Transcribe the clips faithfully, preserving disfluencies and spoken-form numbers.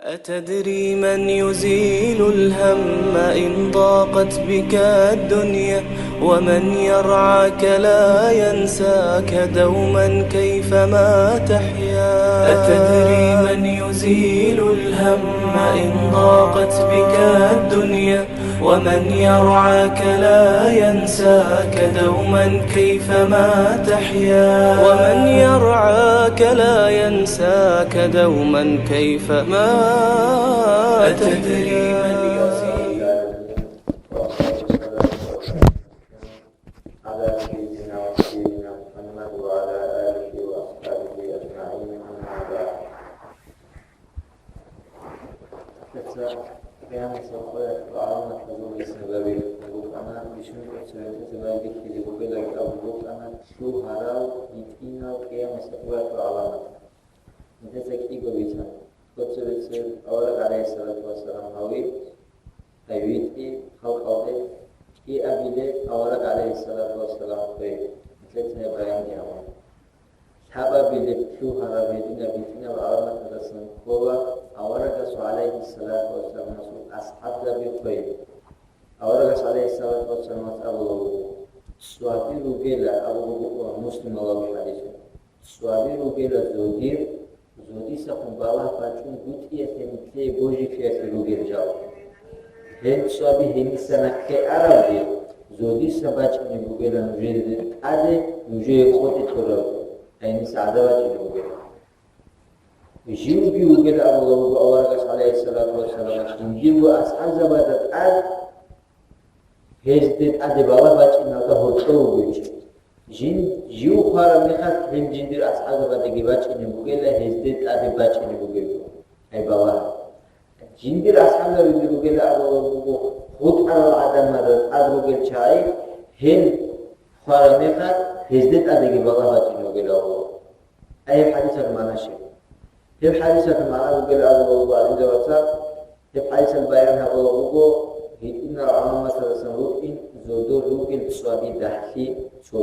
أتدري من يزيل الهم إن ضاقت بك الدنيا؟ ومن يرعاك لا ينساك دوما كيفما تحيا. أتدري من يزيل الهم إن ضاقت بك الدنيا؟ ومن يرعاك لا ينساك دوما كيفما تحيا. ومن يرعاك لا ينساك دوما كيفما تحيا. أتدري من يزيل على سيدنا وحبيبنا محمد وعلى آله وأصحابه أجمعين، أما بعد. Къиямасеб къоялъул гӀаламатазул сабаби букӀана, бищун кӀвечӀеб бетӀерсабаби бихьизе бугелан абун букӀана, лъугьарал, гьитӀинал къиямасеб къоялъул гӀаламат. Нилъеца кӀиго бицана. КӀвечӀеб авараг гӀалайгьиссалату вассалам гьави, гьай витӀи халкъалде, кӀиабилеб авараг гӀалайгьиссалату вассалам хвей. Нилъеца гьеб баянги гьабун. Лъабабилеб лъугьараб гьединаб гьитӀинаб гӀаламаталдасан ккола аварагасул гӀалайгьиссалату вассаламасул асхӀабзаби хвей. Аварагас гӀалайгьиссалату вассаламас абула буго, цӀваби ругела, абулеб буго Муслималъул хӀадисалда. ЦӀваби ругела зодир, зодисахун балагь бачӀун гутӀиялъе нилъее божилъиялъе ругел жал. Гьел цӀваби гьениса нахъе аравги, зодиса бачӀине бугела нужеде тӀаде нужее къотӀи кьурав, гьениса гӀадаб бачӀине бугела. Живги вугел абула вуго аварагас, гӀалайгьиссалату вассаламас, жиндирго асхӀабзабазда тӀад гьезде тӀаде балагь бачӀиналда гьоркьов вугев чи. Жин, жив хвараб мехалъ гьел жиндир асхӀабзабаздаги бачӀине бугела, гьезде тӀаде бачӀине бугеб гьай балагь. Жиндир асхӀабзабиги ругела абулеб буго, хутӀарал гӀадамазда тӀад ругел чагӀи, гьел хвараб мехалъ гьезде тӀадеги балагь бачӀине бугела абула. Гьеб хӀадисалъул магӀна щиб? Гьеб хӀадисалъул магӀна бугел абулеб буго гӀалимзабаца, гьеб хӀадисалъ баян гьабулеб буго, гьитӀинал гӀаламаталдасан рукӀин зодор ругел цӀваби дагьлъи цо.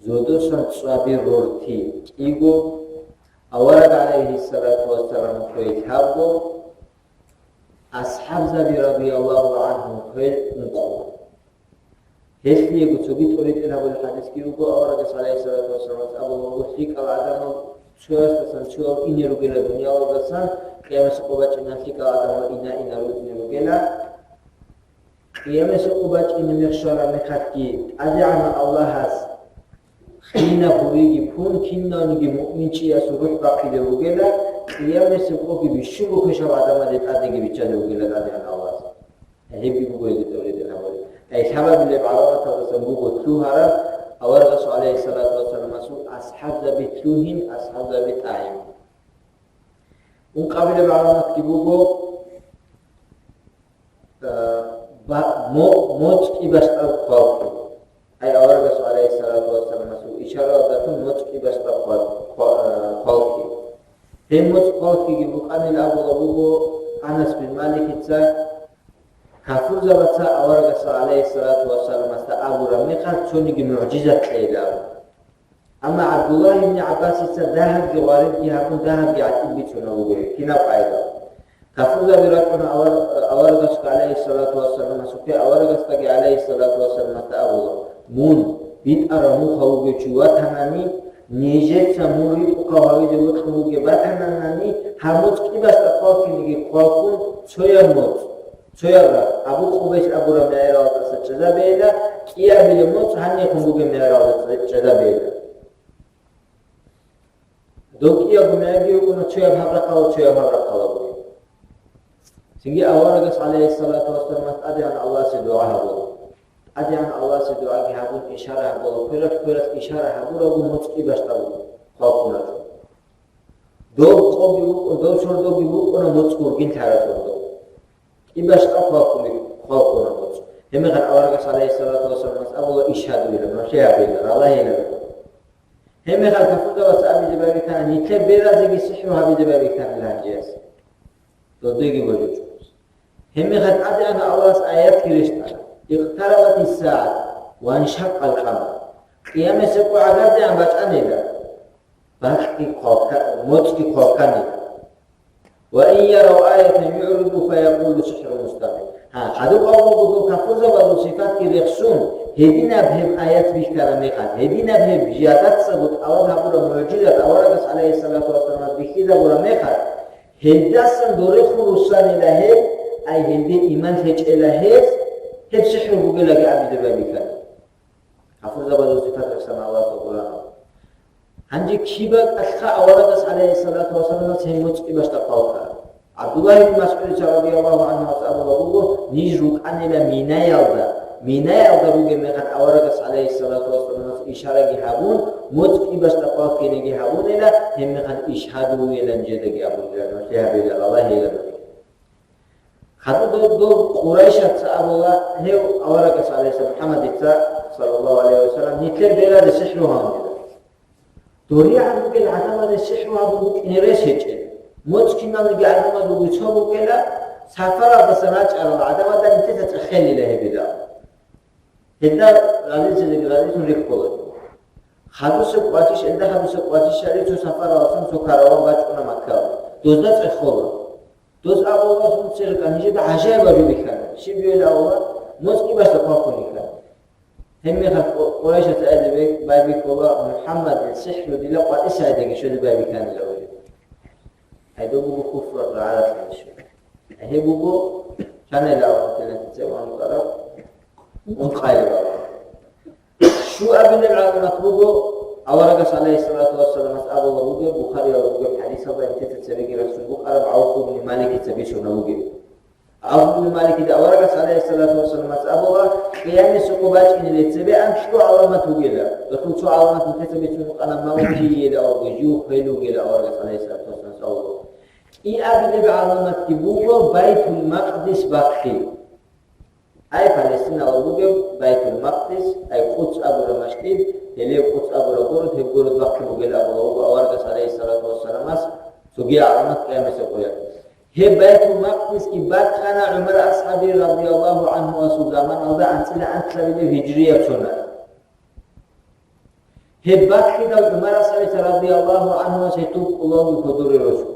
Зодосан цӀваби рорти кӀиго, авараг гӀалайгьиссалату вассаламасул хвей лъабго, асхӀабзаби радияллагьу гӀангьумул хвей ункъо. Гьелъиего цоги тӀоритӀел гьабулеб хӀадисги буго, аварагас, гӀалайгьиссалату вассаламас, абулеб буго, лъикӀал гӀадамал цоясдасан цояв ине ругела дуниялалдасан, къиямасеб къо бачӀиналъ лъикӀал гӀадамал ина-ина рукӀине ругела. Къиямасеб къо бачӀине мех щвараб мехалъги ТӀадегӀанав Аллагьас хинаб гьуриги пун, кинавниги муъминчиясул рухӀ бахъизе бугела, къиямасеб къоги бищунго квешал гӀадамазде тӀадеги биччазе бугела ТӀадегӀанав Аллагьас. Гьебги буго гьезда тӀоритӀел гьабулеб. Гьай лъабабилеб гӀаламаталдасан буго лъугьараб аварагасул, гӀалайгьиссалату вассаламасул асхӀабзаби лъугьин, асхӀабзаби тӀагӀин. Ункъабилеб гӀаламатги буго, а, ба-, мо-, моцӀ кӀибащтӀаб хвалкьи. Гьай аварагасул, гӀалайгьиссалату вассаламасул ишаралдалъун моцӀ кӀибащтӀаб хвал-, хва-, а, хвалкьи. Гьеб моцӀ хвалкьиги букӀанин абулеб буго Анас бин Маликица, кафурзабаца аварагасда, гӀалайгьиссалату вассаламасда, абураб мехалъ цониги мугӀжизат кьейилан абун. Амма ГӀабдуллагь ибн ГӀаббасица дагьабги гъварилги гьабун, дагьабги гӀатӀиб бицунеб буго гьеб. Кинаб къайда? Кафурзаби рачӀуна авар-, аварагасухъе, гӀалайгьиссалату вассаламасухъе, аварагасдаги, гӀалайгьиссалату вассаламасда, абула: «Мун битӀараб муха вугев чи ватанани, нижеца мун ритӀухъав гьавизе вокьун вугеб батананани, гьаб моцӀ кӀибащтӀаб хвалкьиниги хвалкьун, цояб моцӀ, цояб рахъ, Абу Къубайс абураб мегӀералдаса чӀезабейила, кӀиабилеб моцӀ гьанибехун бугеб мегӀералда чӀезабейила». Дов кӀиябго мегӀерги рукӀуна, цояб гьаб рахъалда, цояб гьаб рахъалда бугеб. Цинги аварагас, гӀалайгьиссалату вассаламас, ТӀадегӀанав Аллагьасе дугӀа гьабула. ТӀадегӀанав Аллагьасе дугӀаги гьабун, ишара гьабула, квералъ-квералъ ишара гьабурабго моцӀ кӀибащтӀаб хвалкьуна. Дов къоги букӀун, дов сордоги букӀуна, моцӀ гургин лъараб сордо. КӀибащтӀаб хвалкьуна, хвалкьуна моцӀ. Гьебмехалъ аварагас, гӀалайгьиссалату вассаламас, абула: «Иш гьадуйила, нугӀлъи гьабейила, ралагьейила». Гьебмехалъ кафурзабаца абизе байбихьана, нилъер беразеги сихӀру гьабизе байбихьанила гьанже гьес. Додеги божичӀо. Гьебмехалъ ТӀадегӀанав Аллагьас аятги рещтӀана: «Икътарабатис-сагӀат ва иншакъкъал къамар». Къиямасеб къо гӀагардегӀан бачӀанила, бакъги хъвалкка-, моцӀги хъвалкканила. وإن يروا آية يعرضوا فيقولوا سحر مستمر. Гьа, хадуб авлугу дол кафурзабазул сипатги рехсун, гьединаб гьеб аят бихьараб мехалъ, гьединаб гьеб жидецаго тӀалаб гьабураб мугӀжизат аварагас, гӀалайгьиссалату вассаламас, бихьизабураб мехалъ, гьелдасан дорехун руссанила гьеб, ай гьелде иман лъечӀела гьез, гьеб сихӀру бугелаги абизе байбихьана. Кафурзабазул сипат рехсана Аллагьасул Къуръаналъ. Гьанже киб бакӀалъха аварагас, гӀалайгьиссалату вассаламас, гьеб моцӀги бащдаб хъалха? ГӀабдуллагь ибн МасгӀудица радияллагьу гӀангьуяс абулаб буго, ниж рукӀанила Минаялда. Минаялда ругеб мехалъ аварагас, гӀалайгьиссалату вассаламас, ишараги гьабун, моцӀги бащдаб хъалхинеги гьабунила, гьеб мехалъ ишгьаду вугилан жедаги абунила, нугӀлъи гьабила, гьале гьейила. Хадуб дов, дов Къурайшаца абула, гьев аварагас, гӀалайгьиссалам, МухӀаммадица, саллаллагьу гӀалайгьи ва саллам, нилъер беразе сихӀру гьабунила. ДоригӀан бугел гӀадамазе сихӀру гьабун букӀине рес гьечӀел. МоцӀ киналниги гӀадамаз вугев цо букӀила, сапаралдасан рачӀарал гӀадамазда нилъеца цӀехелила гьебила. Гьелда разилъизеги разилъун рихьула. Хадусеб къватӀиш, элда хадусеб къватӀиш гьаричӀо сапаралдасан цо караван бачӀуна Маккаялде. Дозда цӀехола. Доз абула, сунцеркъан нижеда гӀажаиб бихьана. Щиб йойила абула, моцӀги бащдаб хъалхун йихьана. Гьебмехалъ Къу-, Къурайшаца гьезда байбихьула, МухӀаммадил сихӀру дила къватӀисайдаги щвезе байбихьанила абулеб. Гьедин буго куфралъул гӀарац гьанже. Гьеб буго, чанила абун, тилантица ван вукӀараб, ункъайилаб абун. Щуабилеб гӀаламат буго, аварагас, гӀалайгьиссалату вассаламас, абулаб бугеб, Бухариял бугеб хӀадисалда, нилъеца цебеги рехсун букӀараб, ГӀавф ибн Маликица бицунаб бугеб. ГӀавф ибн Маликида аварагас, гӀалайгьиссалату вассаламас, абула, Къиямасеб къо бачӀинилан цебе ан лъикӀаб гӀаламат бугила. Гьелъул цо гӀаламат нилъеца бицун букӀана, мавтийила абула, жив хвел вугила, аварагас, гӀалайгьиссалату вассаламас, абула. КӀиабилеб гӀаламатги буго Байтул-Макъдис бахъи. Ай Палестиналда бугеб Байтул-Макъдис, ай Къудс абураб мажгит, гьеле Къудс абураб город, гьеб город бахъи бугила абулеб буго аварагас, гӀалайгьиссалату вассаламас, цоги гӀаламат Къиямасеб къоялъ. Гьеб Байтул-Макъдисги бахъана ГӀумар асхӀаби радияллагьу гӀангьуясул заманалда анцӀила анлъабилеб гьижрияб соналъ. Гьеб бахъидал ГӀумар асхӀабица радияллагьу гӀангьуяс гьелъул кӀулалги кодоре росун.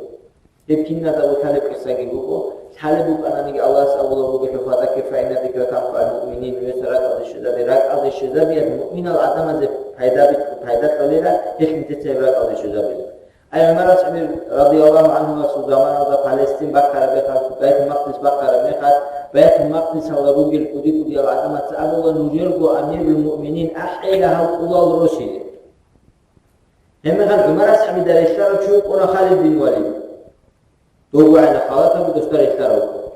Гьеб киназда лъалеб къисаги буго, лъалеб букӀананиги Аллагьас абулеб буго, «Фазаккир фаинна зикра танфагӀул муъминин», нужеца ракӀалде щвезабе, ракӀалде щвезабиялъ муъминал гӀадамазе пайда бит-, пайда кьолила, гьелъ нилъеца гьеб ракӀалде щвезабила. Ай ГӀумар асхӀаби радияллагьу гӀангьуясул заманалда Палестин бахъараб мехалъ, Байтул-Макъдис бахъараб мехалъ, Байтул-Макъдисалда ругел кӀуди-кӀудиял гӀадамаца абула, нужерго амирул муъминин ахӀейила гьал кӀулал росизе. Гьебмехалъ ГӀумар асхӀабида релълъарав чи вукӀуна Халид бин Валид. Дов вагӀила халатаби досда релълъарав вукӀун.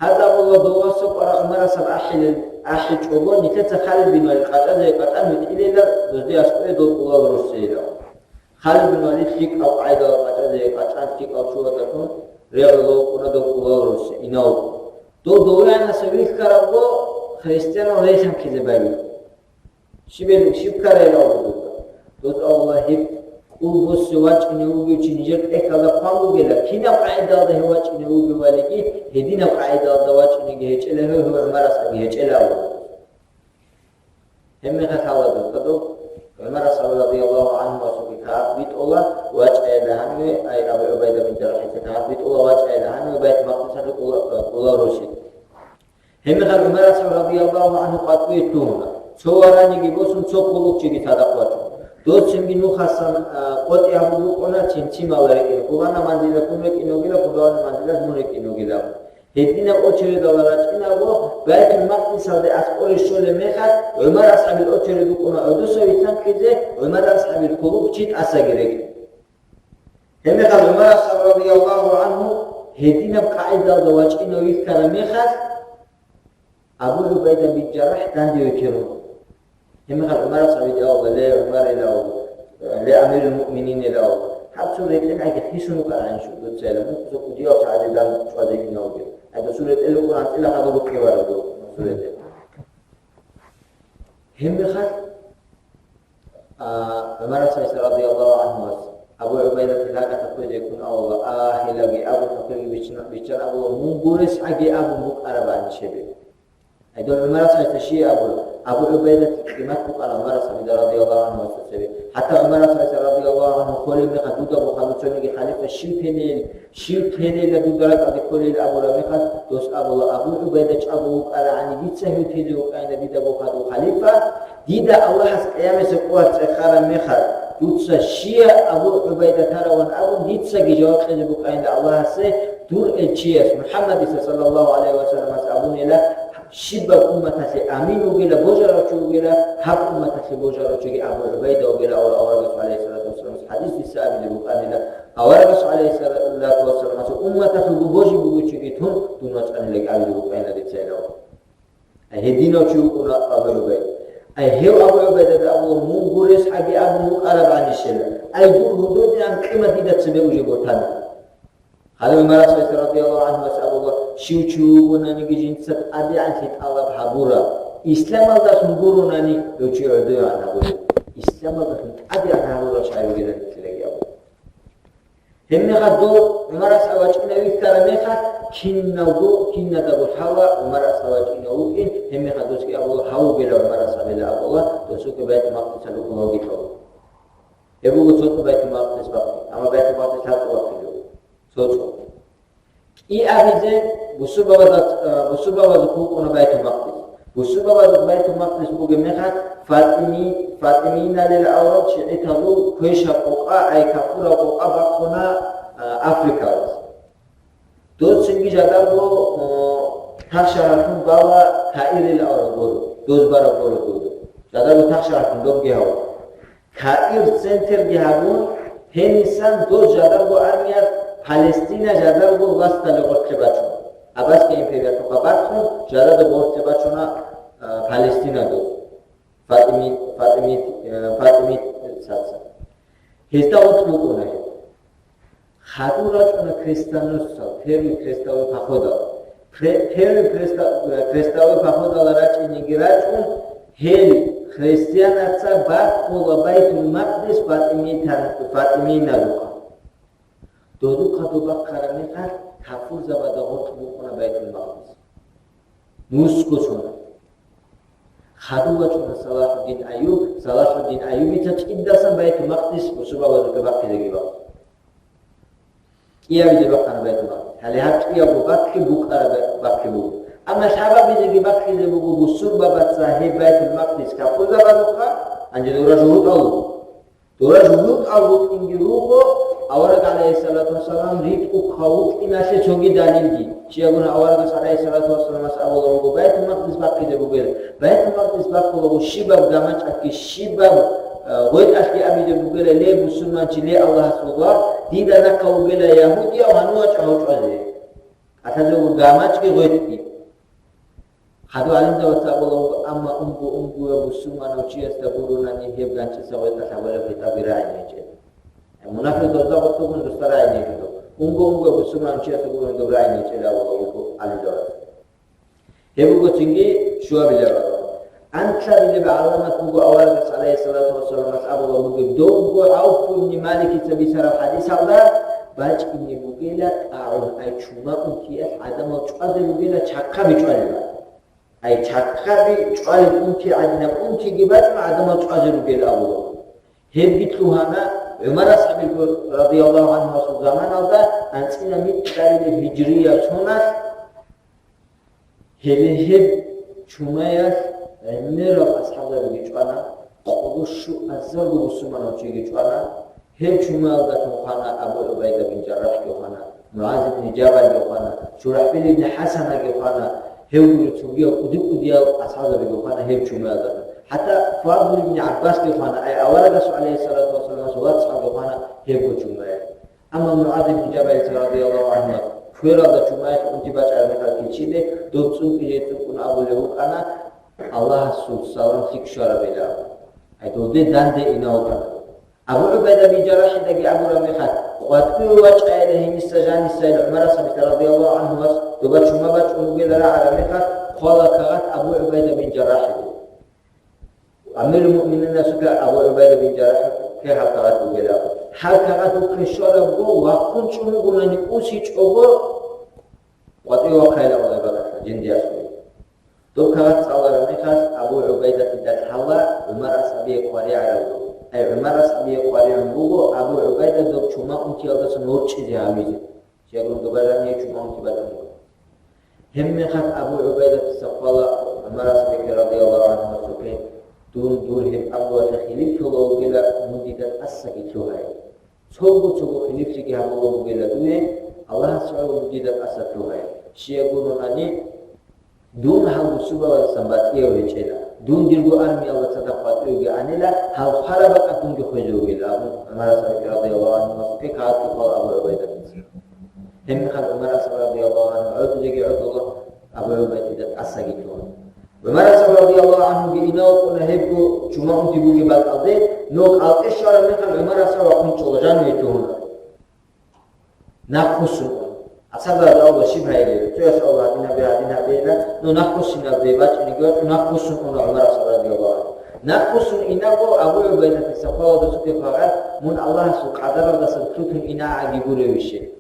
Гьаз абула, дов вас вукӀарав ГӀумар асхӀаб ахӀилел, ахӀичӀого, нилъеца Халид бин Валид къачӀазе къачӀан витӀилила, дозде аскӀове дол кӀулал росейилан. Халид бин Валид лъикӀав къайдал къачӀазе къачӀан, лъикӀав чуладалъун регӀула вукӀуна дол кӀулал росе, инав вукӀун. Дов довегӀанасев вихьарабго, христианал релъанхъизе байбихьун. Щиб гьел, щиб ккарайилан абула. Дос абула, гьеб кӀул босе вачӀине вугев чи нижер тӀехьалда хъван бугила, кинаб къагӀидалда гьев вачӀине вугевалиги, гьединаб къагӀидалда вачӀинеги гьечӀила гьев, гьев ГӀумар асхӀабги гьечӀила абула. Гьебмехалъ гьаладулъа дов ГӀумар асхӀаб радияллагьу гӀангьуясулги кагъат битӀула вачӀайилан гьаниве, ай Абу ГӀубайда бин ЖаррахӀица кагъат битӀула вачӀайилан гьаниве Байтул-Макъдисалъул кӀула-, кӀулал росизе. Гьебмехалъ ГӀумар асхӀаб радияллагьу гӀангьу къватӀиве лъугьуна. Цо вараниги босун, цо хъулухъчиги цадахъ вачун. Дос цинги нухасан, а, къотӀи гьабун букӀуна, цин-цинал рекӀин, пуланаб манзилалъ мун рекӀине вугила, пуланаб манзилалъ мун рекӀине вугила. Гьединаб очередалда рачӀинаго, Байтул-Макъдисалде аскӀоре щолеб мехалъ, ГӀумар асхӀабил очеред букӀуна гӀодоса вилълъанхъизе, ГӀумар асхӀабил хъулухъчи тӀасаги рекӀин. Гьебмехалъ ГӀумар асхӀаб радияллагьу гӀангьу гьединаб къагӀидалда вачӀинав вихьараб мехалъ, Абу ГӀубайда бин ЖаррахӀ данде векеруна. Гьебмехалъ ГӀумар асхӀабида абула, ле, ГӀумар, илан абула, ле, амирул муъминин, илан абула, гьаб цо ретӀел гӀайги хисун вукӀарагӀанищ дуца, илан, цо кӀудиял чагӀазе дандчӀвазе инав вугев. Гьаб досул ретӀел рукӀун анцӀила хадуб рукъи вараб досул ретӀел. Гьебмехалъ А, ГӀумар асхӀабица радияллагьу гӀангьуяс Абу ГӀубайдатил ракӀалда кквезе ккун абула, а, гьелаги абун, какиги биччан, биччан абула, мун гуресгӀаги абун букӀарабани щиб. Гьедин ГӀумар асхӀабица щиб абула? Абу ГӀубайдатил къимат букӀана ГӀумар асхӀабида радияллагьу гӀангьу ва сахӀабица. ХӀатта ГӀумар асхӀабица радияллагьу гӀангьу холеб мехалъ дуда бухъана цониги халифа щив тенил, щив тенила дуда ракӀалде кколел абураб мехалъ, дос абула: «Абу ГӀубайда чӀаго вукӀарагӀани, дица гьев тезе вукӀайна дида бухъадул халифа, дида Аллагьас къиямасеб къоялъ цӀехараб мехалъ, дуца щия Абу ГӀубайда тараван абун, дицаги жаваб кьезе букӀайна Аллагьасе, дур элчияс МухӀаммадица саллаллагьу гӀалайгьи ва салламас абунила, щибаб умматалъе амин вугила, божарав чи вугила, гьаб умматалъе божарав чиги Абу ГӀубайда вугила», аварагас, гӀалайгьиссалату вассаламас, хӀадис дица абизе букӀанила, аварагас, гӀалайгьиссалату вассаламас, умматалъулго божи бугев чиги тун дун вачӀанилаги абизе букӀанила дица илав. Ай гьединав чи вукӀуна Абу ГӀубайда. Ай гьев Абу ГӀубайдада абула: «Мун гурес гьаги абун вукӀараб гӀанищела. Ай дур гьудулдеян къимат дида цебе уже бортана». Гьале ГӀумар асхӀабица радияллагьу гӀангьу ва сахӀабица абула: «Щив чи вугонаниги жинца тӀадегӀанлъи тӀалаб гьабураб, исламалдалъун гуронани, гьев чи гӀодоегӀан гьабулеб, исламалдалъун тӀадегӀан гьабурал чагӀи бугилан гьечӀилаги», абула. Гьебмехалъ дов ГӀумар асхӀаб вачӀинав вихьараб мехалъ, киналго, кинадаго лъала ГӀумар асхӀаб вачӀинав вукӀин, гьебмехалъ досги абула: «Гьав вугила ГӀумар асхӀабила», абула, досухъе Байтул-Макъдисалъухъ лъугьа-лъугьа. Гьеб буго цо-цо Байтул-Макъдис бахъи, амма Байтул-Макъдис лъабцӀул бахъи буго. Цо-цо. КӀиабизе бусурбабазда, э, бусурбабазухъ вукӀуна Байтул-Макъдис. Бусурбабазухъ Байтул-Макъдис бугеб мехалъ, Фатими-, фатиминалил авал шигӀитазул квешаб къокъа, ай кафураб къокъа бахъуна, э, Африкалас. Дос цинги жадарго, э, тахшагьарлъун бала Каирил авал гуро, доз бараб гуро дуда. Жадарго тахшагьарлъун добги гьава. Каир центрги гьабун, гьенисан дос жадарго армиялъ Палестина жадарго власталде гъоркье бачун. Аббасги империялъухъа бахъун, жадада гъоркье бачуна, а, Палестина дос. Фатими-, Фатими-, а, Фатимицаца. Гьезда гъоркь букӀуна гьеб. Хадур рачӀуна крестоносцал, первый крестовый походал. Пре-, первый кресто-, э, крестовый походал рачӀинеги рачӀун, гьел христианаца бахъула Байтул-Макъдис фатимитан-, фатиминалухъа. Додухъа доб бахъараб мехалъ, кафурзабазда гъоркь букӀуна Байтул-Макъдис. Мускусуна. Хадув вачӀуна Салахуддин Айюб, Салахуддин Айюбица цӀидасан Байтул-Макъдис бусурбабазухъе бахъизеги бахъун. КӀиабизе бахъана Байтул-Макъдис. Гьале гьаб кӀиябго бахъи букӀараб бахъи буго. Амма лъабабизеги бахъизе буго бусурбабаца гьеб Байтул-Макъдис кафурзабазухъа, гьанже дора жугьутӀал руго. Дора жугьутӀал рукӀинги руго, авараг, гӀалайгьиссалату вассалам, ритӀухъав вукӀиналъе цоги далилги. Щайгуна аварагас, гӀалайгьиссалату вассаламас, абулеб буго, Байтул-Макъдис бахъизе бугел. Байтул-Макъдис бахъулаго щибаб гамачӀалъги, щибаб, э, гъветӀалъги абизе бугела: «Ле, бусурманчи, ле, Аллагьасул вац, дида нахъа вугела ягьудияв, гьанув вачӀа гьав чӀвазе». КӀалъазе буго гамачӀги гъветӀги. Хадув гӀалимзабаца абула буго, амма унго-унгояв бусурманав чиясда гуронани гьеб ганчӀиса гъветӀалъ гьабулеб хитӀабги рагӀине гьечӀеб. Мунафикъ дозда гъоркьогун досда рагӀине гьечӀо. Унго-унгояв бусурманав чиясда гурони доб рагӀине гьечӀила абула буго гӀалимзабаца. Гьеб буго цинги щуабилеб гӀаламат. Анлъабилеб гӀаламат буго, аварагас, гӀалайгьиссалату вассаламас, абулеб буго, добго ГӀавф ибн Маликица бицараб хӀадисалда бачӀине бугела тӀагӀун, ай чума унтиялъ гӀадамал чӀвазе ругела чахъаби чӀвалеб. Ай чахъаби чӀвалеб унти гӀадинаб унтиги бачӀун гӀадамал чӀвазе ругел абулеб. Гьебги лъугьана ГӀумар асхӀабил, радияллагьу гӀангьу, асул заманалда, анцӀила микьабилеб гьижрияб соналъ. Гьеле гьеб чумаялъ гӀемерал асхӀабзабиги чӀвана, къоло щуазарго бусурманав чиги чӀвана. Гьеб чумаялдалъун хвана Абу ГӀубайда бин ЖаррахӀги хвана, МугӀаз ибн Жабалги хвана, ШурахӀбил ибн ХӀасанаги хвана, гьев гури цогиял кӀуди-кӀудиял асхӀабзабиги хвана гьеб чумаялдалъун. ХӀатта Фадл ибн ГӀаббасги хвана, ай аварагасул, гӀалайгьиссалату вассаламасул, вацгӀалги хвана гьебго чумаялъ. Амма МугӀаз ибн Жабалица, радияллагьу гӀангьу, квералда чумаялъ унти бачӀараб мехалъ кичӀизе, доб цӀункӀи-жезцӀун кӀун абулев вукӀана, Аллагьасул салам лъикӀ щварабила. Гьай, додде данде инав вукӀана. Абу ГӀубайда бин ЖаррахӀидаги абураб мехалъ, къватӀиве вачӀайила гьениса жанисайила ГӀумар асхӀабица, радияллагьу гӀангьу, вас доба чума бачӀун бугела рагӀараб мехалъ, хъвала кагъат Абу ГӀубайда бин ЖаррахӀиде. Амирул-муъмининасухъе Абу ГӀубайда бин ЖаррахӀ ккей гьаб кагъат бугела. Гьаб кагъат вухъе щварабго, вахъун чӀун вугонани усичӀого, къватӀиве вахъайила гьеб кагъаталъ жиндиялъ. Доб кагъат цӀалараб мехалъ Абу ГӀубайдатида лъала ГӀумар асхӀабие къваригӀараб буго. Ай, ГӀумар асхӀабие къваригӀун буго Абу ГӀубайда доб чума унтиялдасан ворчӀизе гьавизе. Щайгурелъул доба жаниве чума унти батун буго. Гьебмехалъ Абу ГӀубайдатица хъвала ГӀумар асхӀабике радияллагьу гӀангьу ва сухъе: «Дун дур гьеб абуялъе хилиплъула вугила, мун дида тӀасаги лъугьай. Цого-цого хилиплъиги гьабула вугила дуе, Аллагьас гӀоло мун дида тӀаса лъугьай. Щияг гурунани, дун гьал бусурбабаздасан батӀияв гьечӀела. Дун дирго армиялда цадахъ батӀиявги анила, гьал хвараб бакӀалъ дунги хвезе вугила», — абун, ГӀумар асхӀабике радияллагьу гӀангьу ва сухъе кагъат хъвала Абу ГӀубайдатица. Гьебмехалъ ГӀумар асхӀаб радияллагьу гӀангьу гӀодизеги гӀодула, Абу ГӀубайдатида тӀасаги лъугьана. ГӀумар асхӀаб радияллагьу гӀангьуги инав вукӀуна гьебго чума унти бугеб бакӀалде, но кӀалтӀе щвараб мехалъ ГӀумар асхӀаб вахъун чӀола, жаниве лъугьуна. Нахъвуссун ун. АсхӀабзабазда щиб гьайилел? Цояс абула гьадин гьабе, гьадин гьабейилан, но нахъвуссинаб дей бачӀинеги вачӀун, нахъвуссун уна ГӀумар асхӀаб радияллагьу гӀангьу. Нахъвуссун инабго Абу ГӀубайдатица хъвала досухъе кагъат: «Мун Аллагьасул къадаралдасан лъутун инагӀаги гурев иши?»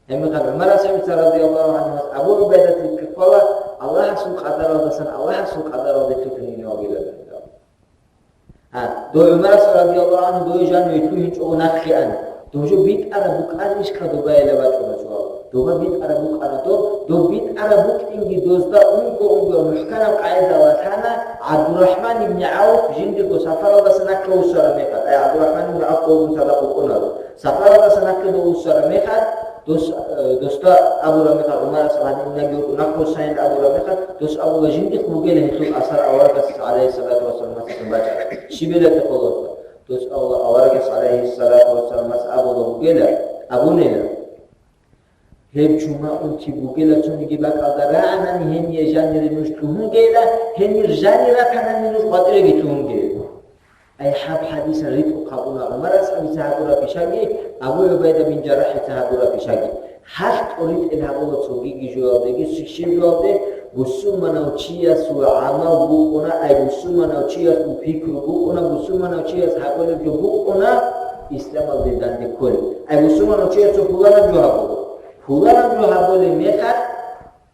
Гьебмехалъ ГӀумар асхӀабица радияллагьу гӀангьу Абу ГӀубайдатица хъвала: «Аллагьасул къадаралдасан Аллагьасул къадаралде лъутун инев вугилан». А, дов ГӀумар асхӀаб радияллагьу гӀангьу дой жаниве лъугьинчӀого нахъе ан. Дов жо битӀараб букӀанищха добайила бачӀуна суал. Доба битӀараб букӀана доб, доб битӀараб букӀинги дозда унго-унго мухӀканаб къагӀидала лъана ГӀабдурахӀман ибн ГӀавф жиндирго сапаралдаса нахъе вуссараб мехалъ, ай, ГӀабдурахӀман ибн ГӀавф дов цадахъ вукӀуна. Сапаралдаса нахъе дов вуссараб мехалъ, дос, э, досда абураб мехалъ, ГӀумар асхӀаб гьадин инеги вукӀун нахъвуссайин абураб мехалъ, дос абула жиндихъ бугила гьелъул асар аварагасда, гӀалайгьиссалату вассалам, гьасилъун бачӀараб. Щиб гьелъул хӀалалда? Дос абула аварагас, гӀалайгьиссалату вассалам, гьас абула бугила, абунила. Гьеб чума унти бугила цониги бакӀалда рагӀанани гьение жанире нуж лъугьунгейила, гьенир жанир ратанани нуж къватӀиреги лъугьунгейила. Ай гьаб хӀадисал ритӀухъ гьабуна ГӀумар асхӀабица гьабураб пишаги, Абу ГӀубайда бин Жаррахица гьабураб пишаги. Гьалъ тӀоритӀел гьабула цогиги жоялдеги, щиб жоялде, бусурманав чиясул гӀамал букӀуна, ай бусурманав чиясул пикру букӀуна, бусурманав чияс гьабулеб жо букӀуна, исламалде данде кколеб. Ай бусурманав чияс цо пуланаб жо гьабула. Пуланаб жо гьабулеб мехалъ,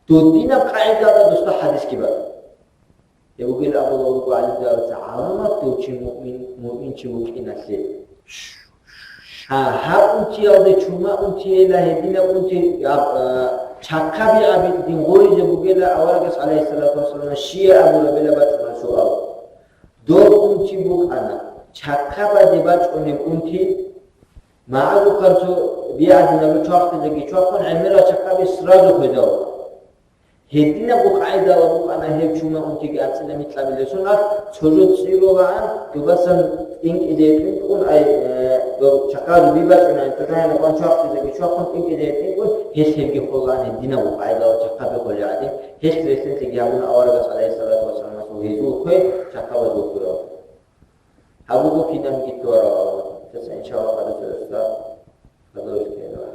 додинаб къагӀидалда досда хӀадисги бакӀ. Гьеб бугел абулеб буго гӀалимзабаца гӀаламат дов чи муъмин, муъминчи вукӀиналъе. Гьа, гьаб унтиялде чума унтиела гьединаб унти, аб-, а, чахъаби абидин гъоризе бугела аварагас, гӀалайгьиссалату вассалам, щие абурабила бачӀуна суал. Доб унти букӀана, чахъабаде бачӀунеб унти, магӀарухъанцо бигӀадинаб чвахъизеги чвахъун, гӀемерал чахъаби сразу хвезавун. Гьединабго къагӀидала букӀана гьеб чума унтиги анцӀила микьабилесун ах, цо жо цӀирулаан, дубасан тӀинкӀизе тӀинкӀун, ай, э, доб чахъазул бибачӀунай, цо жагьилал къван чвахъизеги чвахъун тӀинкӀизе тӀинкӀун, гьелъ гьебги холаан гьединабго къагӀидала чахъаби холел гӀадин, гьелъ релълъинлъиги гьабуна аварагас, гӀалайгьиссалату вассаламас, гьезул хвей чахъабаз вухуяв. Гьаб буго кинабниги тӀуарал гӀаламат. Гьеб, иншаллагь, хадусеб дарсда хадураб ккела.